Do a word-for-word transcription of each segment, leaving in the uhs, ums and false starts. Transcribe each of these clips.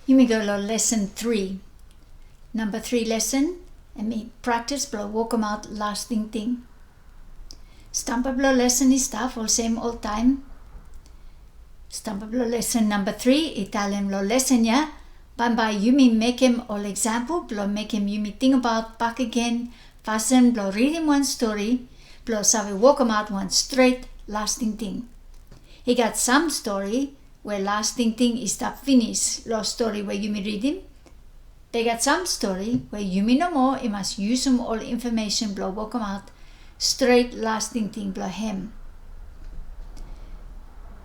Yumi go lo lesen tri. Namba tri lesen, hemi praktis blo wokemaot las tingting. Stamba blo lesen i stap olsem oltaem. Stamba blo lesen namba tri i talem lo lesen ya, bambae yumi mekem ol eksampol blo mekem yumi tingbaot bakegen fasin blo ridim wan stori blo save wokemaot wan stret las tingting. I gat sam stori we las tingting i stap finis lo stori we yumi ridim. Be i gat sam stori we yumi nomo i mas yusum ol infomesen blo wokemaot stret las tingting blo hem.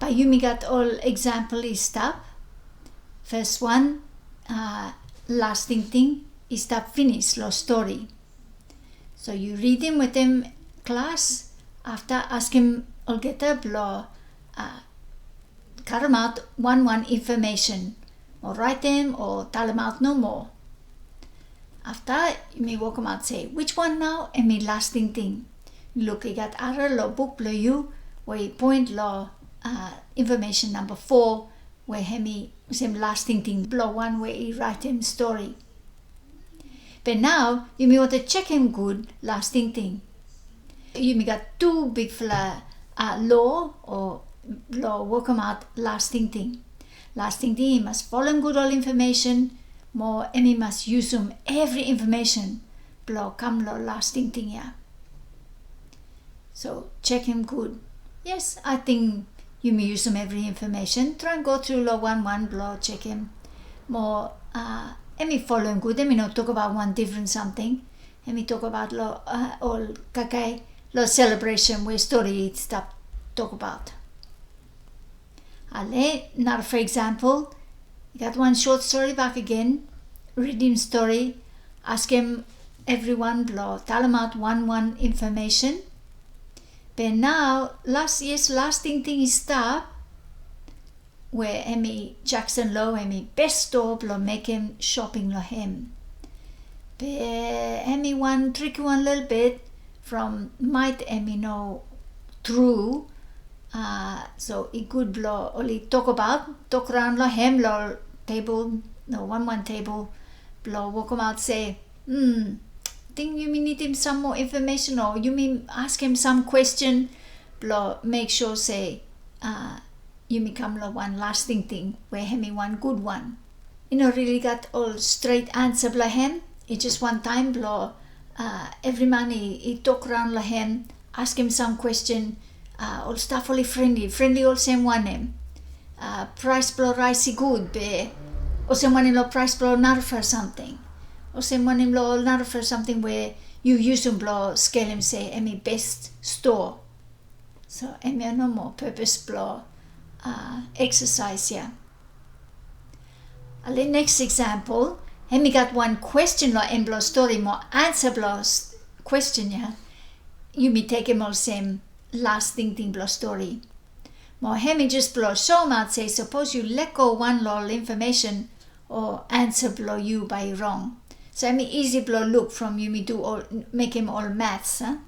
Bae yumi gat ol eksampol i stap. Fes wan, a, las tingting i stap finis lo stori. So yu ridim wetem klas, afta askem olgeta blo, a, karemaot wanwan infomesen, o raetem o talemaot nomo. Afta yumi wokemaot se, wijwan nao hemi las tingting? Luk, i gat ara lo buk blo yu we i poen lo, a, infomesen namba fo, we hemi olsem las tingting blo wan we i raetem stori. Be nao yumi wantem jekem gud las tingting. Yumi gat tu bigfala, a, lo o, lo wokemaot las tingting. Las tingting i mas folem gud ol infomesen, mo hemi mas yusum evri infomesen blo kam lo las tingting ya. So jekem gud. Yes, ating yumi yusum evri infomesen. Traem go tru lo wanwan blo jekem. Mo, a, hemi folem gud, hemi no tokbaot wan difren samting. Hemi tokbaot lo, a, ol kaikai lo selebresen we stori i stap tokbaot. Ale, narafala eksampol, i gat wan sot stori bakegen, ridim stori, askem evriwan blo talemaot wanwan infomesen. Be nao las, yes, las tingting i stap, we hemi Jackson Low, hemi bes stoa blo mekem shoping lo hem. Be hemi wan triki wan lelebet from maet hemi no tru. A, so i gud blo oli tokbaot, tok raon lo hem lo tebol, no, wanwan tebol, blo wokemaot se, hmm, ating yumi nidim sam moa infomesen o yumi askem sam kwesten blo mek sua se, a, yumi kam lo wan las tingting we hemi wan gudwan. I no rili gat ol stret ansa blo hem. I jes wan taem blo, a, evri man i, i tok raon lo hem, askem sam kwesten, a, ol staf oli frenli, frenli olsem wanem. A, praes blo raes i gud, be olsem wanem lo praes blo narafala samting. Olsem wanem lo ol narafala samting we yu yusum blo skelem se hemi bes stoa. So hemia nomo purpose blo, a, eksasaes ya. Ale, neks eksampol, hemi gat wan kwesten lo en blo stori mo ansa blo kwesten ya yumi tekem olsem las tingting blo stori. Mo hemi jes blo soemaot se sapos yu lego wan lo ol infomesen, o ansa blo yu bae i rong. So hemi isi blo luk from yumi du ol, mekem ol maths, a?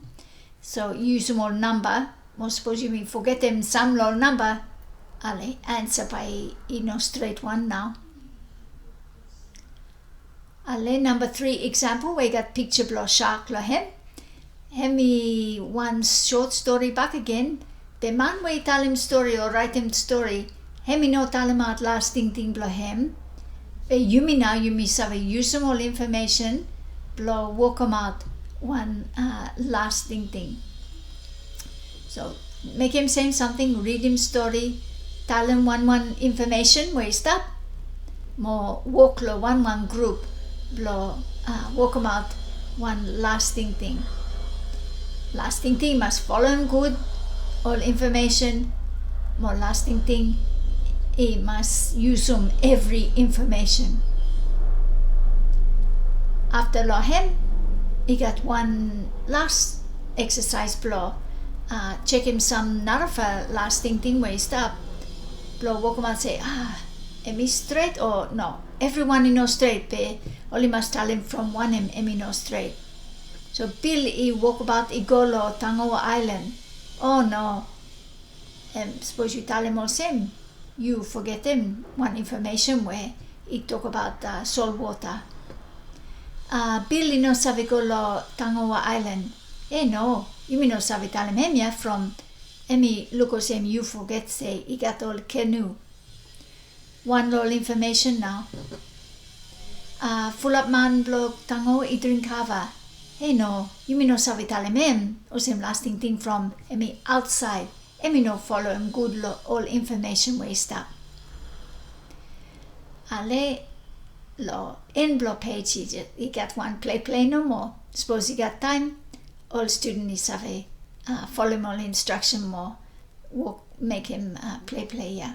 So yu yusum ol namba, mo sapos yumi fogetem sam lo ol namba, ale, ansa bae i no stret wan nao. Ale, namba tri eksampol we i gat pikja blo sak lo hem. Hemi wan sot stori bakegen. Be man we i talem stori o raetem stori, hemi no talemaot las tingting blo hem. Be yumi nao yumi save yusum ol infomesen blo wokemaot wan, a, las tingting. So mekem sem samting, ridim stori, talem wanwan infomesen we i stap, mo wok lo wanwan grup blo, a, wokemaot wan las tingting. Las tingting i mas folem gud ol infomesen, mo las tingting i mas yusum evri infomesen. Afta lo hem i gat wan las eksasaes blo, a, jekem sam narafala las tingting we i stap, blo wokemaot se, a, hemi stret o no. Evriwan i no stret, be oli mas talem from wanem hemi no stret. So Bil i wokbaot i go lo Tangaua Aelan. O no. Em, sapos yu talem olsem, yu fogetem wan infomesen we i tokbaot, uh, solwota. Uh, Bill i no save go long Tangaua Aelan. E no, yumi no save talem hemia from hemi luk olsem yu foget se i gat ol kenu. Wan long ol infomesen nao. Uh, fulap man blong Tangaua i dring kava. E no, yumi no save talem hem olsem las tingting from hemi aotsaed. Hemi no folem gud long ol infomesen we i stap. Ale, long en blong pej i gat wan pleplei nomo. Sapos i gat taem, ol studen i save, uh, folem ol instraksen mo wok mekem, uh, pleplei ia.